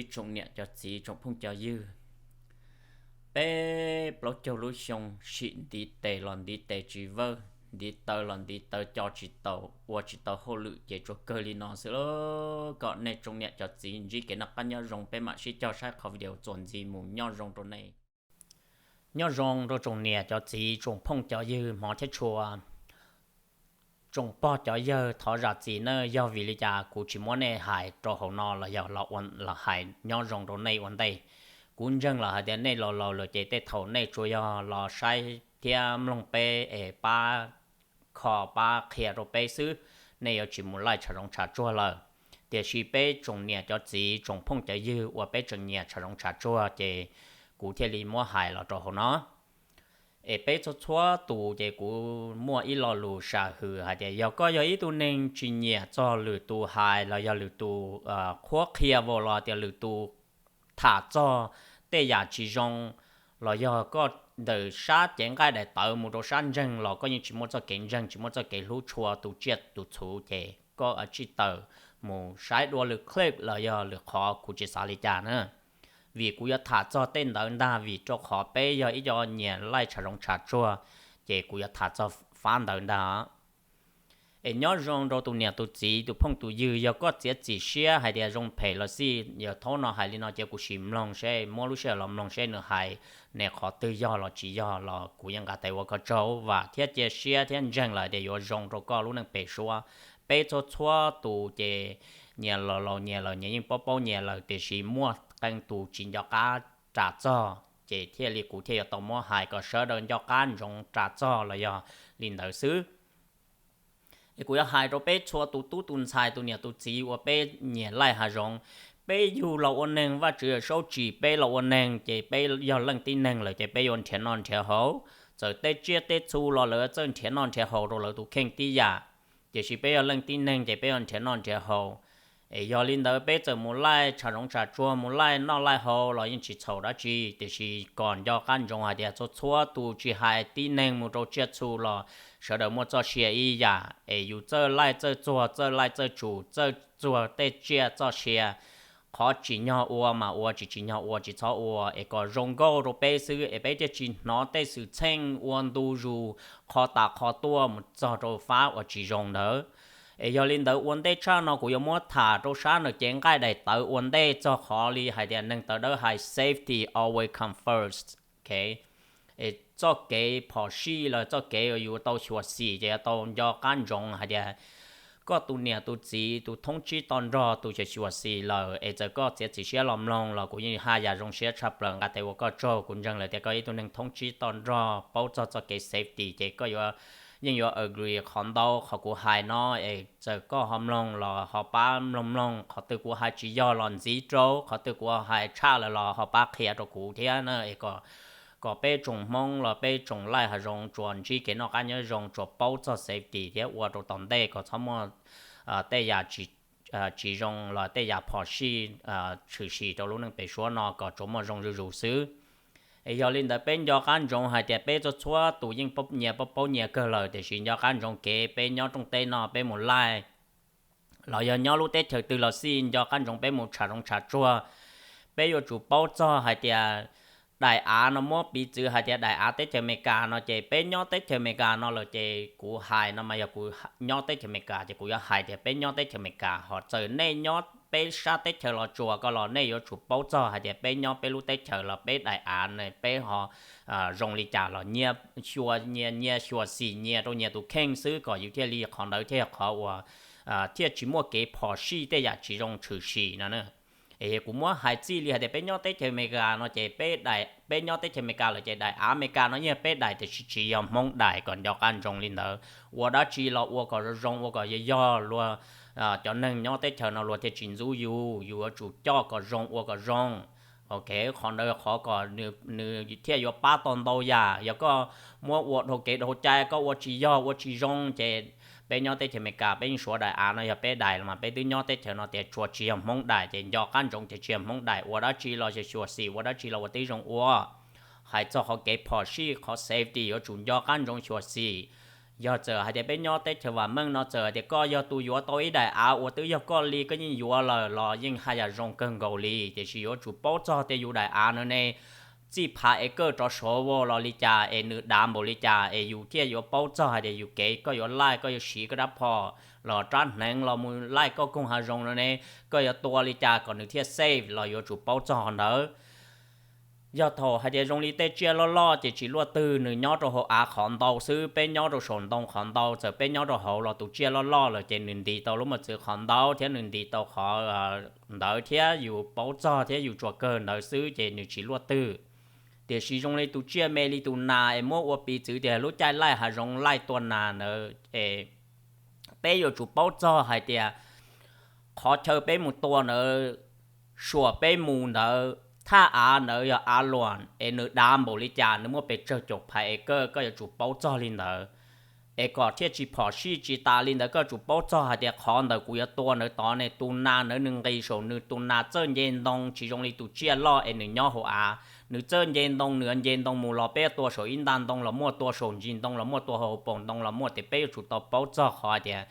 Ib tsoom niam cov txiv tsoom phooj cov ywg, peb plaub caug lub xyoo sim ntiv tes los ntiv tes tsis vawj, ntiv taw los ntiv taw co tsis taus, ua tsis tau hauj lwm ces tsuas kawg li no xwb lauj. Kom nej tsoom niam cov txiv ntsib kev noj qab nyob zoo, peb mam sib cog saib qhov video txuas ntxiv mus. Nyob zoo rau nej. Nyob zoo rau tsoom niam cov txiv tsoom phooj cov ywg hmov thiab tshua. Tsoom pog cov yawg thov zam txim nawb, yog vim li cas kuv tsis muab nej hais rau hauv no los yog los hais nyob zoo rau nej ua ntej. Kuv ntseeg lawm hais tias nej laus laus lawm ces tej thaum nej tsuas yog los saib thiab mloog peb es pab kho pab qhia rau peb xwb, nej yuav tsis mus laij tshav zoov tshav tsuag lawm. Tiam sis peb tsoom niam cov txiv tsoom phooj cov ywg uas peb tseem nyiam tshav zoov tshav tsuag ces kuv thiaj li muab hais los rau hauv no. Es peb txhua txhua tus ces kuv muaj ib lo lus sam hwm hais tias yog koj yog ib tug neeg tsis nyiam txog lwm tus hais los yog lwm tus qhuab qhia vau los tias lwm tus tham txog tej yam tsis zoo, los yog koj ntawm sab cev nqaij daim tawv mus rau sab ntseeg los koj yeej tsis muaj txoj kev ntseeg, tsis muaj txoj kev hlub tshua tus tsiaj tus txhu ces koj tsij tawm mus saib dua lwm clip los yog lwm qhov, kuv tsis xav li cas na. Vim kuv yuav tham txog tej ntawd ntag vim rau qhov peb yog ib co nyias laij tshav zoov tshav tsuag, ces kuv yuav tham txog fab ntawd ntag. Es nyob zoo rau tus niam tus txiv tus phooj tus ywg, yog koj txiav txim siab hais tias zoo phem los xij, yog thaum no hais li no ces kuv sim mloog seb, muab lub sij hawm los mloog seb nws hais ne qhov twg yog los tsis yog los kuv yeej nqa tes ua koj tsaug vam thiab cia siab thiab ntseeg lawm tias yuav zoo rau koj lub neej pem suab. Peb txhua txhua tus ces nyias laus laus nyias lawm, nyias yeej paub paub nyias lawm, tiam sis muaj qee tus tsis nco qab ras txog ces thiaj li kuv thiaj yuav tau muab hais kom sawv daws nco qab ntsoov ras txog los yog li ntawd xwb. Es kuv yuav hais rau peb txhua tus tub tus ntxhais tus niam tus txiv uas peb nyiam laij hav zoov, peb yug los ua neeg Vajtswv saub tsim peb los ua neeg ces peb yog leej tib neeg lawm ces peb yuav nrhiav noj nrhiav haus. Txawm tej tsiaj tej txhu los lawv txawj nrhiav noj nrhiav haus rau lawv tus kheej tib yam, tiam sis peb yog leej tib neeg ces peb yuav nrhiav noj nrhiav haus. Es yog li ntawd peb txawm mus laij tshav zoov tshav tsuag mus laij noj laij haus los yeej tsis txhaum dab tsi, tiam sis kom nco qab ntsoov hais tias txhua txhua tus tsis hais tib neeg mus rau tsiaj txhu los sawv daws muaj txoj sia ib yam. Es yus txawj laij txawj txuag, txawj laij txawj tsum, txawj txuag tej tsiaj txoj sia, qhov tsim nyog ua mas ua, tsis tsim nyog ua tsis txhob ua, es kom zoo nkauj rau peb xwb es peb thiaj tsis hnov tej xwm txheej ua ntu zus qhov tas qhov tuaj mus txog rau fab uas tsis zoo ntawd. Es yog li ntawd ua ntej tshaj no kuv yuav muab tham rau sab nws cev nqaij daim tawv ua ntej txog qhov li hais tias neeg tawv dawb hais safety always come first. Es txoj kev phom sij los txoj kev uas yus tau xyuam xim ces yuav tau nco qab ntsoov hais tias koj tus niam tus txiv tus thoob tsib to nrog tus xyuam xim lawm es txawm koj txiav txim siab los mloog los kuv yeej haj yam zoo siab tshaj plaws nqa tes ua koj tsaug. Kuv ntseeg lawm tias koj ib tug neeg thoob tsib to nrog paub txog txoj kev safety ces koj yuav, yeej yuav agree qhov ntau qhov kuv hais no es txawm koj ho mloog los ho pab mloog mloog, qhov twg kuv hais tsis yog los ntxiv rau, qhov twg kuv hais tshaj lawm los ho pab qhia rau kuv thiab na. Es kom peb tsoom Hmoob los peb tsoom laij hav zoov tsuas ntsib kev noj qab nyob zoo, tsuas paub txog safety thiab ua rau tom ntej kom txhob muaj tej yam tsis zoo los tej yam phom sij tshwm sim rau lub neej pem suab no kom tsuas muaj zoo zuj zus xwb. Es yog li ntawd peb nco qab ntsoov hais tias peb txhua txhua tus yeej nyias paub paub nyias kawg lawm, tiam sis nco qab ntsoov kev peb nyob rooj teb no peb mus laij los yog nyob lub teb chaws twg los xij, nco qab ntsoov peb mus tshav zoov tshav tsuag, peb yuav tsum paub txog hais tias daim av no, muab piv txwv hais tias daim av teb chaws Amelikas no ces peb nyob teb chaws Amelikas no lawm ces kuv hais no mas yog kuv nyob teb chaws Amelikas ces kuv yuav hais tias peb nyob teb chaws Amelikas, ho txawm nej nyob peb sab teb chaws los tsuas ko los nej yuav tsum paub txog hais tias peb nyob peb lub teb chaws los peb daim av ne peb ho zoo li cas los nyias xyuas, nyias xyuam xim nyias rau nyias tus kheej xwb kom yus thiaj li, qhov ntawd thiaj yog qhov uas thiaj tsis muaj kev phom sij tej yam tsis zoo tshwm sim no na. Es kuv muab hais txij li hais tias peb nyob teb chaws Amelikas no ces peb, peb nyob teb chaws Amelikas lawm ces daim av Amelikas no yeej peb daim, tiam sis tsis yog Hmoob daim, kom nco qab ntsoov li ntawd. Ua dab tsi los ua kom zoo zoo, ua kom yog yog luag cov neeg nyob teb chaws no luag thiaj tsis ntxub yus, yus yuav tsum coj kom zoo ua kom zoo. Ok, qhov ntawd qhov kom nws thiaj yuav pab tau ntau yam. Yog koj muab ua dhau kev dhau cai, koj ua tsis yog ua tsis zoo ces peb nyob teb chaws Amelikas peb yeej suav daim av no yog peb daim los mas peb twb nyob teb chaws no tias tsuas tsis yog Hmoob daim ces nco qab ntsoov ces tsis yog Hmoob daim. Ua dab tsi los xyuam xim, ua dab tsi los ua tib zoo ua. Hais txog qhov kev phom sij, qhov safety yuav tsum nco qab ntsoov xyuam xim. Yog txawm hais tias peb nyob teb chaws vam meej no txawm hais tias koj yog tus yuav tau ib daim av uas twb yog koj li koj yeej yuav lawm los yeej haj yam zoo kawg nkaus li, tiam sis yuav tsum paub txog tias yus daim av no ne txij phav es kawj rov saud los li cas es nws dav npaum li cas es yus thiaj yuav paub txog hais tias yus kev koj yuav laij koj yuav siv koj rab phom los rab hneev los mus laij koj koog hav zoov no ne koj yuav tua li cas kom nws thiaj safe los yuav tsum paub txog qhov ntawd. Yog thaum hais tias zoo li tej tsiaj loj loj ces tsis luaj twg, nws nyob rau hauv av qhov ntau xwb, peb nyob rau saum ntoo qhov ntau, txawm peb nyob rau hauv los tus tsiaj loj loj lawm ces nws ntis tau lub mos txwv qhov ntau thiab nws ntis tau qhov ntawd thiab yus paub txog thiab yus tsuas kawg ntawd xwb ces nws tsis luaj twg. Tiam sis zoo li tus tsiaj me li tus nas es muab ua piv txwv tias lub caij laij hav zoov laij tua nas ntawd es peb yuav tsum paub txog hais tias qhov chaw peb mus tua ntawd, suam peb mus ntawd, thaj av ntawd yog av luam es nws dav npaum li cas, nws muaj pes tsawg caum phav es kawj, koj yuav tsum paub txog li ntawd. Es kom thiaj tsis phom sij tsis tas li ntawd, koj tsum paub txog hais tias qhov ntawd kuv yuav tua ntawd tod ne tus nas ntawd nws nqis saum nws tus nas txawj nce ntoo, tsis zoo li tus tsiaj loj es nws nyob hauv av, nws txawj nce ntoo, nws nce ntoo mus los peb tua saum ib nta ntoo los muaj, tua saum ntsis ntoo los muaj, tua hauv paus ntoo los muaj, ces peb yuav tsum tau paub txog qhov hais tias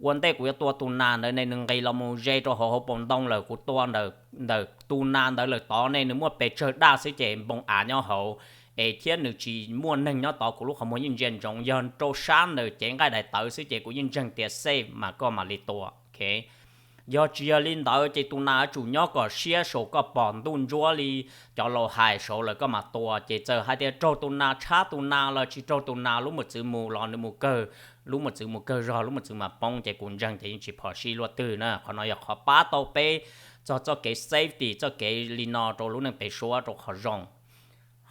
ua ntej kuv yuav tua tus nas ntawd ne nws nqis los mus ze rau hauv hauv paus ntoo lawm, kuv tua ntawm tus nas ntawd lawm tod ne nws muaj pes tsawg daj xwb ces npoo av nyob hauv es thiab nws tsis muaj neeg nyob tod, kuv lub qhov muag yeej ntsia ntsoov, yog rau sab ntawm cev nqaij daim tawv xwb ces kuv yeej ntseeg tias safe mas koj mam li tua. Yog tsis yog li ntawd ces tus nas yuav tsum nyob kom siab saum koj pom ntuj ntsuab li cov laus hais saud lawm koj mam tua, ces txawm hais tias raug tus nas tshab tus nas los tsis raug tus nas lub mos txwv mus los nws mus kawg, lub mos txwv mus kawg zog lub mos txwv mas poob, ces kuv ntseeg tias yeej tsis phom sij luaj twg na. Qhov no yog qhov pab tau peb txog txoj kev safety, txoj kev li no rau lub neej pem suab rau qhov zoo.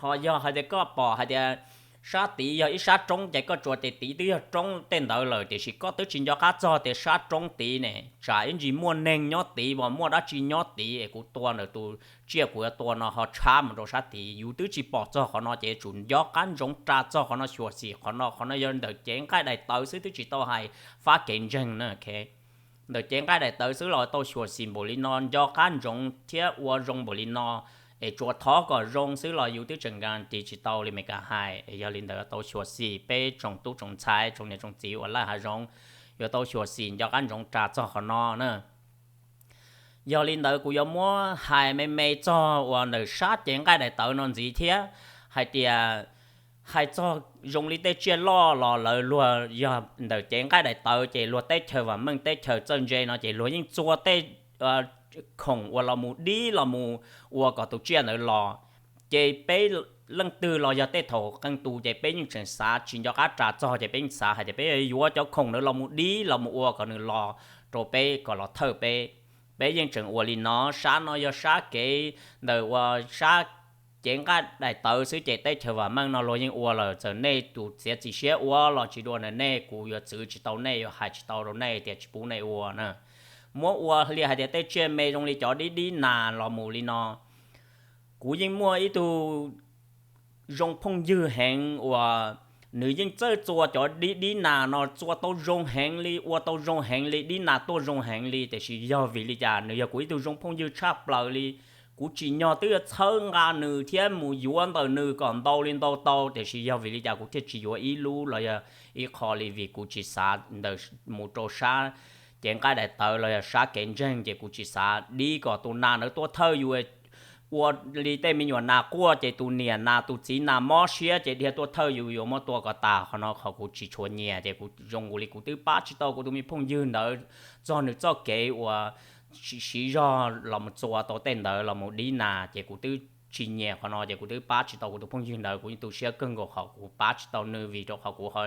Ho yog hais tias koj pom hais tias sab tid yog ib sab roob ces koj tsuas tes tid twb yog roob tej ntawd lawm, tiam sis koj twb tsis nco qab txog tias sab roob tid ne tsam ib ntsis muaj neeg nyob tid, muaj dab tsi nyob tid es kuv tua ntawm tus tsiaj kuv yuav tua no ho tshab mus rau sab tid. Yus twb tsis pom txog qhov no ces yuav tsum nco qab ntsoov ras txog qhov no xyuam xim qhov no. Qhov no yog ntawm cev nqaij daim tawv xwb, twb tsis tau hais fab kev ntseeg na. Ntawm cev nqaij daim tawv xwb los tau xyuam xim npaum li no, nco qab ntsoov thiab ua zoo npaum li no, es tsuas thov kom zoo xwb los yus twb tseem guarantee tsis tau li Meskas hais. Yog li ntawd tau xyuam xim peb tsoom tub tsoom ntxhais tsoom niam tsoom txiv uas laij hav zoov, yuav tau xyuam xim nco qab ntsoov ras txog qhov no na. Yog li ntawd kuv yuav muab hais me me txog uas ntawm sab cev nqaij daim tawv no ntxiv thiab, hais tias hais txog zoo li tej tsiaj loj los lawv luag yog ntawm cev nqaij daim tawv ces luag teb chaws vam meej teb chaws txawj ntse no ces luag yeej txua tej khoom uas los mus dib los mus ua kom tus tsiaj ntawd los. Ces peb leej twg los yog tej thaum qee tus ces peb yeej tseem xav tsis nco qab ras txog ces peb yeej xav hais tias peb yuav cov khoom ntawd los mus dib los mus ua kom nws los rau peb kom los thawj peb. Peb yeej tseem ua li no, sab no yog sab kev ntawm uas sab cev nqaij daim tawv xwb ces teb chaws vam meej no luag yeej ua lawm. Txawm nej tus txiav txim siab ua los tsis dua ntawm nej, kuv yuav txwv tsis tau nej, yuav hais tsis tau rau nej tias tsis pub nej ua na. Muab ua li hais tias tej tsiaj me zoo li cov dib dib nas los mus li no, kuv yeej muaj ib tug zoo phooj ywg heev uas nws yeej txawj txua cov dib dib nas no txua tau zoo heev li, ua tau zoo heev li, dib nas tuaj zoo heev li, tiam sis yog vim li cas nws yog kuv ib tug zoo phooj ywg tshaj plaws li. Kuv tsim nyog twb yuav txhawb nqa nws thiab mus yuav ntawm nws kom ntau li ntau tau, tiam sis yog vim li cas kuv thiaj tsis yuav ib lub los yog ib qho li, vim kuv tsis xav ntawm mus rau sab cev nqaij daim tawv los yog sab kev ntseeg ces kuv tsis xav dib kom tus nas ntawd tuaj thawj yus ua li tej me nyuam nas quaj ces tus niam nas tus txiv nas mob siab ces dhia tuaj thawj yus yuav muab tua kom tas. Qhov no qhov kuv tsis tshua nyiam ces kuv zoo nkaus li kuv twb pab tsis tau kuv tus me phooj ywg ntawd txog nws txoj kev uas siv zog los mus txua tau tej ntawd los mus dib nas ces kuv twb tsis nyiam qhov no ces kuv twb pab tsis tau kuv tus phooj ywg ntawd. Kuv yeej tu siab kawg nkaus qhov kuv pab tsis tau nws vim rau qhov kuv ho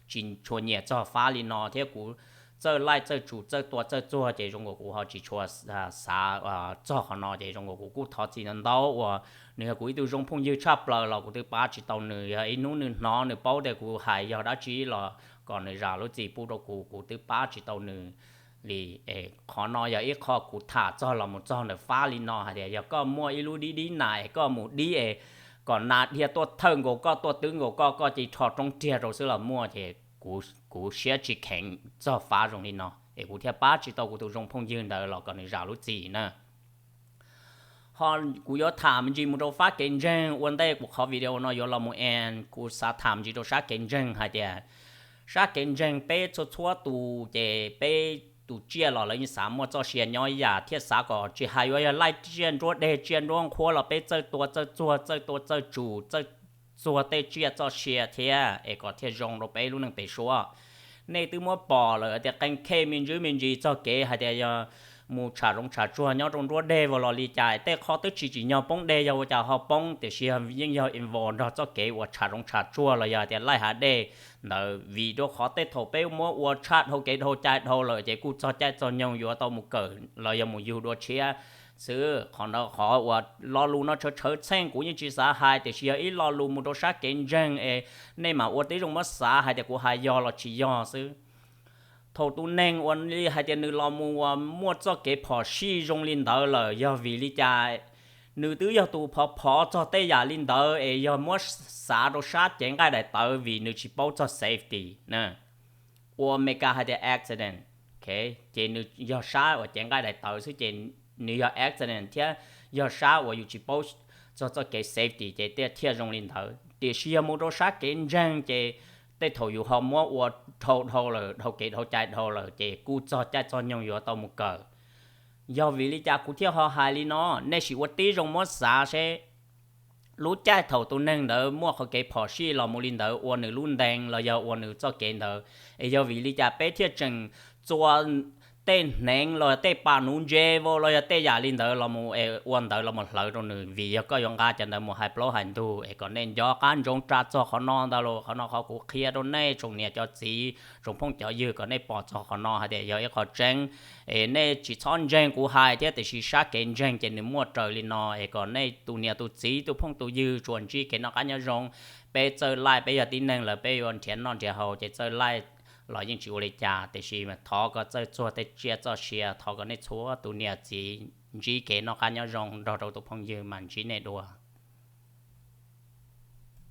tsis tshua nyiam txog fab li no thiab kuv txawj laij txawj tsum txawj tua txawj txuag ces zoo nkaus kuv ho tsis tshua xav txog qhov no ces zoo nkaus kuv kuj thov txim ntau ntau uas nws yog kuv ib tug zoo phooj ywg tshaj plaws los kuv twb pab tsis tau nws. Yog ib hnub nws hnov nws paub tias kuv hais yog dab tsi los kom nws zam lub txim pub rau kuv, kuv twb pab tsis tau nws li. Es qhov no yog ib qho kuv tham txog los mus txog ntawm fab li no hais tias yog koj muaj ib lub dib dib nas es koj mus dib es kom nas dhia tuaj thawj nkaus koj tuaj twb nkaus koj, koj cia li rho roob riag rau xwb los muaj ces kuv siab tsis kheev txog fab zoo li no es kuv thiaj pab tsis tau kuv tus zoo phooj ywg ntawd los kom nws zam lub txim na. Ho kuv yuav tham me ntsis mus rau fab kev ntseeg ua ntej kuv qhov video no yuav los mus end, kuv xav tham me ntsis rau sab kev ntseeg hais tias Sab kev ntseeg peb txhua txhua tus ces peb tus tsiaj los lawv yeej xav muaj txoj sia nyob ib yam thiab xav kom tsis hais yuav yog laij tsiaj nruab deg tsiaj nruab nqhuab los peb txawj tua txawj txuag txawj tua txawj tsum txawj txuag tej tsiaj txoj sia thiab es kom thiaj zoo rau peb lub neej pem suab. Nej twb muab pom lawm tias qee khej me ntsis me ntsis txog kev hais tias yog mus tsham zoov tsham tsuag nyob rau nruab deg vau los li cas tej qhov twb tsis tsim nyog poob deg yog ua cas ho poob tiam sis yeej yog involve nrog txoj kev uas tsham zoov tsham tsuag los yog tias laij hav dej ntawd vim rau qhov tej thaum peb muab ua tshaj dhau kev dhau cai dhau lawm ces kuj txog caij txog nyoog yuav tau mus kawm los yog mus yug dua tshiab xwb. Qhov ntawd qhov uas lo lus no tshawv tshawv txheej kuv yeej tsis xav hais tiam sis yog ib lo lus mus rau sab kev ntseeg es nej mam ua tib zoo muab xav hais tias kuv hais yog los tsis yog xwb. Thaum tus neeg uas li hais tias nws los mus uas muaj txoj kev phom sij zoo li ntawd lawm yog vim li cas nws twb yog tus phov phov txog tej yam li ntawd es yog muab xav rau sab cev nqaij daim tawv vim nws tsis paub txog safety. Ua Meskas hais tias accident, ces nws yog sab uas cev nqaij daim tawv xwb ces nws yog accident thiab yog sab uas yus tsis paub txog txoj kev safety ces thiaj zoo li ntawd. Tiam sis yog mus rau sab kev ntseeg ces tej thaum yus ho muab ua dhau dhau lawm dhau kev dhau cai dhau lawm ces kuj txog caij txog nyoog yuav tau mus kawm. Yog vim li cas kuv thiaj ho hais li no, nej sim ua tib zoo muab xav seb lub caij thaum tus neeg ntawd muaj qhov kev phom sij los mus li ntawd ua nws lub ntees los yog ua nws txoj kev ntawd, es yog vim li cas peb thiaj tseem txua tej hneev los tej pas nuv ntse vau los yog tej yam li ntawd los mus es ua ntawd los mus hlawv rau nws? Vim yog koj yuav nqa cov ntawd mus hais plaub hais ntug es kom nej nco qab ntsoov ras txog qhov no ntag lauj. Qhov no qhov kuv qhia rau nej tsoom niam cov txiv tsoom phooj cov ywg kom nej pom txog qhov no hais tias yog ib qho tseeb. Es nej tsis txhob ntseeg kuv hais thiab tiam sis sab kev ntseeg ces nws muaj raws li no es kom nej tus niam tus txiv tus phooj tus ywg tsuas ntsib kev noj qab nyob zoo. Peb txawj laij peb yog tib neeg lawm peb yuav nrhiav noj nrhiav haus ces txawj laij los yeej tsis ua li cas tiam sis thov kom txawj txuag tej tsiaj txoj sia, thov kom nej txhua tus niam txiv ntsib kev noj qab nyob zoo nrog rau tus phooj ywg mas ntsib nej dua.